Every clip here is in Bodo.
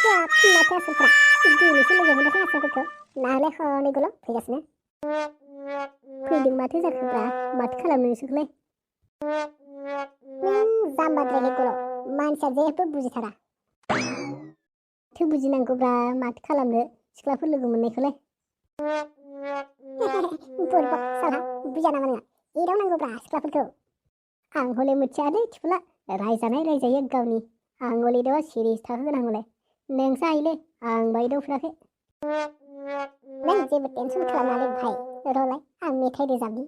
माथो आसोलफ्रा दिनैसो लोगो मोनदों आसोलफोरखौ नालाय हनैखौल' फैगासिनो फैदों माथो जाखोब्रा माथो खालामनो नोंसोरखौलाय नों जाम्बाद्रायलै गल' मानसिया जेबो बुजिथारा माथो बुजिनांगौब्रा माथो खालामनो सिख्लाफोर लोगो मोननायखौलाय बुरबक साला बुजिया नामा नोङो एदावनांगौब्रा सिख्लाफोरखौ आं हले मिथियादे थिफुला रायजानाय रायजायो गावनि आं हले एदावा सिरियस थाखोगोन आं हले नोंसो हायोलै आं बायदावफेराखै नों जेबो टेनसन खालामनानै भाइ रलाय आं मेथाइ रोजाबनि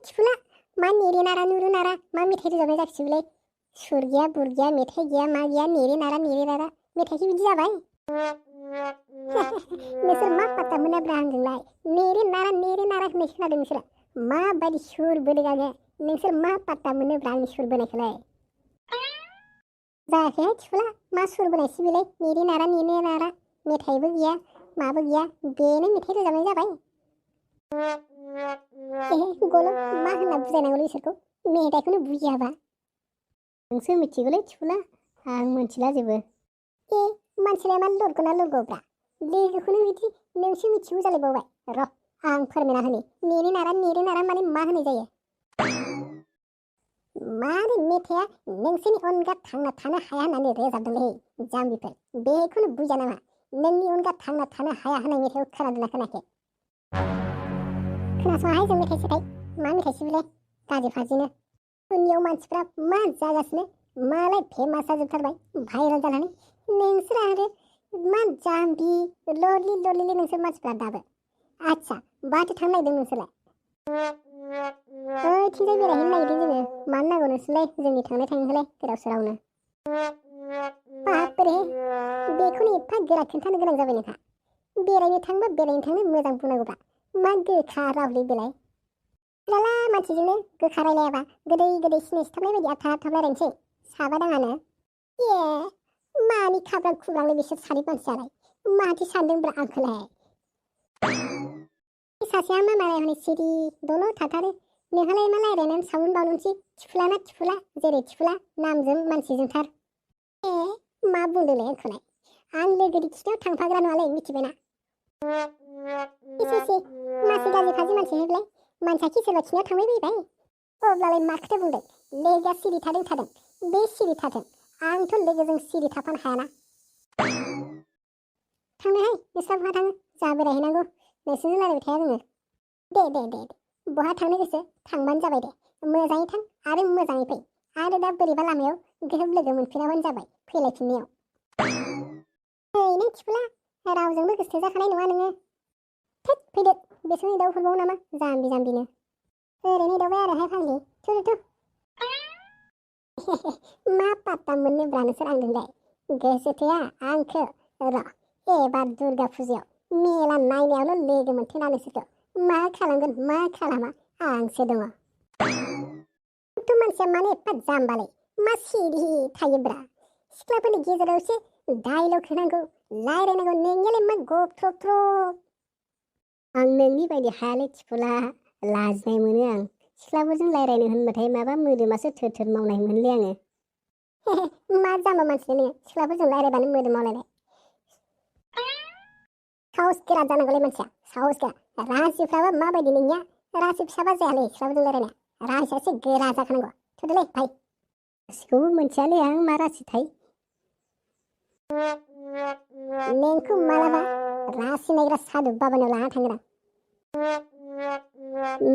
थिफुला मा नेरे नारा नुरु नारा मा मेथाइ रोजाबनाय जाखिसैलै सुर गैया बुर गैया मेथाइ गैया मा गैया नेरे नारा मेथाइसो बिदि जाबाय नोंसोर मा पात्ता मोनाब्रा आंजोंलाय नेरे नारा होननाय खोनादों नोंसोरो माबायदि सुर बोदों आङो नोंसोर मा पात्ता मोनोब्रा आंनि सुर बोनायखौलाय जायाखैहाय थिफुला मा सुर बोनायसै बेलाय नेरे नारा मेथाइबो गैया माबो गैया बेनो मेथाइ रोजाबनाय जाबाय गल' मा होनना बुजायनांगौलै इसोरखौ मेथाइखौनो बुजियाबा नोंसो मिथिगौलै थिफुला आं मिथिला जेबो मानसिलाय मा लरग'ना लरग'ब्रा लोगोखौनो बिदि नोंसो मिथिगौ जालायबावबाय र' आं फोरमायना होनि नेरे नारा माने मा होनाय जायो मारै मेथाइया नोंसोरनि अनगा थांना थानो हाया होननानै रोजाबदोंलै जाम्बिफोर बेखौनो बुजिया नामा नोंनि अनगा थांना थानो हाया होननाय मेथाइखौ खोनादोंना खोनायाखै खोनासङाहाय जों मेथाइ सेथाइ मा मेथाइसो बेलाय गाज्रि फाजिनो दुनियाव मानसिफ्रा मा जागासिनो मालाय फेमास जाजोबथारबाय भाइरेल जानानै नोंसोर आरो मा जाम्बि लरलि नोंसोर मानसिफ्रा दाबो आच्छा बाथो थांनो नागिरदों नोंसोरलाय ओइथिंजाय बेरायहैनो नागिरदों जोङो मानो नांगौ नोंसोरलाय जोंनि थांनायखौलाय गोदाव सोरावनो बापरे बेखौनो एफा गोरा खोन्थानो गोनां जाबाय नोंहा बेरायनो थांबा बेरायनो थांनो मोजां बुंनांगौब्रा मा गोखा रावलै बेलाय लाला मानसिजोंनो गोखा रायलायाबा गोदै सिनाय सिथाबनाय बायदि आथाब रायलायनोसै साबा दाङानो मानि खाब्रां खुब्रांलै बिसोर सानै मानसियालाय माथो सानदोंब्रा आंखौलाय सासेया मा मालाय हनै सिरि दल' थाथारो नोंहालाय मा रायलायनानै सावुन बावलुनसै थिफुला ना थिफुला जेरै थिफुला नामजों मानसिजोंथार मा बुंदोंलै आंखौलाय आं लोगोनि खिथायाव थांफाग्रा नङालै मिथिबायना एसे मासे गाज्रि फाज्रि मानसि हेबलाय मानसिया कि सोरबा खिनायाव थांबाय बायबाय अब्लालाय मा खोथा बुंदों लोगोआ सिरि थादों बे सिरि थाथों आंथ' लोगोजों सिरि थाफानो हायाना थांनोहाय नोंस्रा बहा थाङो जा बेरायहैनांगौ नोंसोरजों रायलायबाय थाया जोङो दे बहा थांनो गोसो थांबानो जाबाय दे मोजाङै थां आरो मोजाङै फै आरो दा बोरैबा लामायाव गोहोम लोगो मोनफिनाबानो जाबाय फैलायफिननायाव नों थिफुला रावजोंबो गोसो जाखानाय नङा नोङो थोद फैदो बेसोरनि दाउ हरबावो नामा जाम्बिनो ओरैनो दावबाय आरोहाय फाग्लि थु मा पात्ता मोननोब्रा नोंसोर आंजोंलाय गोसो थोआ आंखौ र' एबार दुर्गा फुजायाव मेला नायनायावल' लोगो मोनथोंना नोंसोरखौ मा खालामगोन मा खालामा आंसो दङ मानसिया मानो एफा जाम्बालै मा सिरि थायोब्रा सिख्लाफोरनि गेजेरावसो डायलग होनांगौ रायलायनांगौ नोंनियालाय मा गबथ्रब आं नोंनि बायदि हायालै थिफुला लाजिनाय मोनो आं सिख्लाफोरजों रायलायनो होनबाथाय माबा मोदोमासो थोर मावनाय मोनलै आङो मा जाम्बा मानसि नोङो सिख्लाफोरजों रायलायबानो मोदोम मावलायनाय साहस गोरा जानांगौलै मानसिया साहस गोरा रासिफ्राबा माबायदि नोंनिया रासि फिसाबा जायालै सिख्लाफोरजों रायलायनाया रासियासो गोरा जाखानांगौ थुदोलै भाइ गासिखौबो मोनथियालै आं मा रासिथाय नोंखौ मालाबा रासि नायग्रा सादु बाबानाव लाना थांगोन आं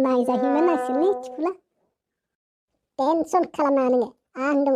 नायजाहैनो नांसिगोनलै थिफुला टेनसन खालामनाङा नोङो आं दङ